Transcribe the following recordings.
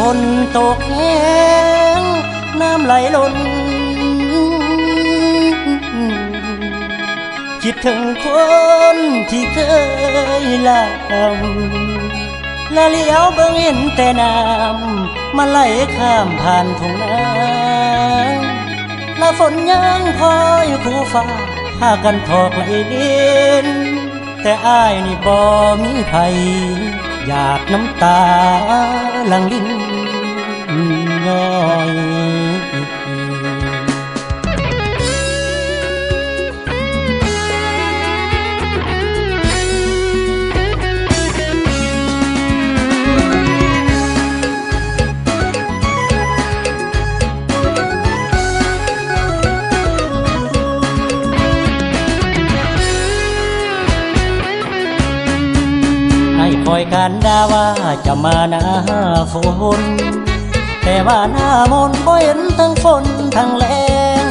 ຝົນຕົກແຮງ ນ້ຳໄຫຼລົ້ນ ຄິດເຖິງຄົນທີ່ເຄີຍລັກ ລະຫຼຽວເບິ່ງເຫັນແຕ່ນ້ຳ ມັນໄຫຼຂ້າມຜ່ານທົ່ງນາ ລະຝົນຍັງຄອຍຄູ່ຟ້າ ພາກັນຖອກໄຫຼລິນ ແຕ່ອ້າຍນີ້ບໍ່ມີໃຜ ຫຍາດນ້ຳຕາຫຼັ່ງລິນຍ້ອຍ. ອ້າຍຄອຍການດ່າວ່າຈະມາໜ້າຝົນ ແຕ່ວ່າໜ້າມົນບໍ່ເຫັນທັງຝົນທັງແລ້ງ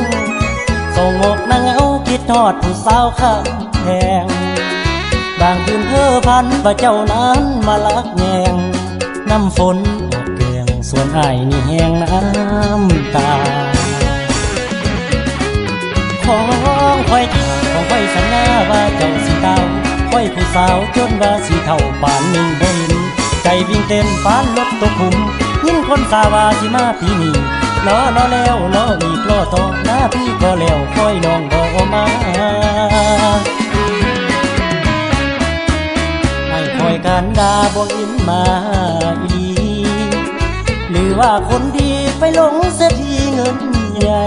ສະຫງົບນັ່ງເຫງົາຄິດຮອດຜູ້ສາວຂ້າງແພງ ບາງຄືນເພີຝັນວ່າເຈົ້ານັ້ນມາລັກແຍ່ງ ນ້ຳຝົນອອກແກງ ສ່ວນອ້າຍນີ້ແຫ້ງນ້ຳຕາ. ຂອງຂ້ອຍຖ້າ ຂອງຂ້ອຍສັນຍາວ່າເຈົ້າຊິຕາວ ຂ້ອຍຜູ້ສາວຈົນວ່າຊິເຖົ້າ ປານໜຶ່ງບໍ່ເຫັນ ໃຈວິ່ງເຕັ້ນປານລົດຕົກຂຸມ ຍິນຄົນຊາວ່າຊິມາປີນີ້ ລໍ ລໍແລ້ວລໍອີກ ລໍຕໍ່ໜ້າປີກໍແລ້ວ ຂ້ອຍນ້ອງບໍ່ມາ. ອ້າຍຄອຍການດ່າບໍ່ເຫັນມາອີ່ຫຼີ ຫຼືວ່າຄົນດີໄປຫຼົງເສດຖີເງິນໃຫຍ່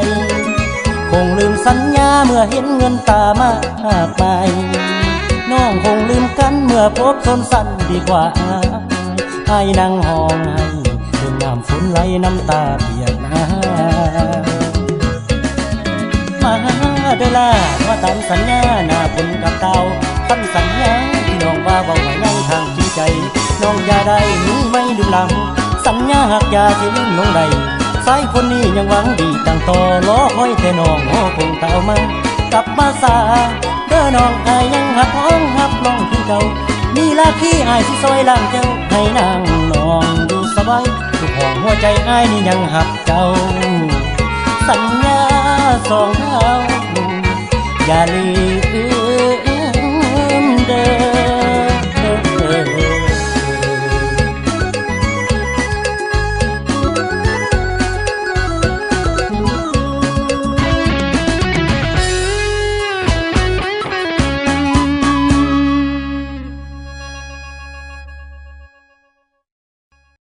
ຄົງລືມສັນຍາເມື່ອເຫັນເງິນຕາມາກມາຍ ນ້ອງຄົງລືມກັນເມື່ອພົບຊົນຊັ້ນດີກວ່າອ້າຍ ອ້າຍນັ່ງຮ້ອງໄຫ້ ເບິ່ງນ້ຳຝົນໄຫຼ ນ້ຳຕາປຽກໜາ. ມາເດີລາ ມາຕາມສັນຍາ ໜ້າຝົນກັບຕາວ ຄັນສັນຍາທີ່ນ້ອງວ່າເວົ້າໃຫ້ຍັງຄ້າງຢູ່ໃຈ ນ້ອງຢ່າໄດ້ມືໄມ້ລຸມຫຼັງ ສັນຍາຮັກຢ່າຊິລືມລົງໄດ້ ຊາຍຄົນນີ້ຍັງຫວັງດີຕັ້ງຕໍ່ ລໍຄອຍແຕ່ນ້ອງ ໂອ້ ຄົງຕາວມາ ກັບມາສາເດີນ້ອງ ອ້າຍຍັງຮັບຮ້ອງຮັບຮ້ອງຄືເກົ່າ ມີລາຄີອ້າຍຊິຊ່ອຍລ້າງເຈົ້າ ໃຫ້ນາງນ້ອງຢູ່ສະບາຍ ທຸກຫ້ອງຫົວໃຈອ້າຍນີ້ຍັງຮັກ ເຈົ້າ ສັນຍາສອງເຮົາ ຢ່າລື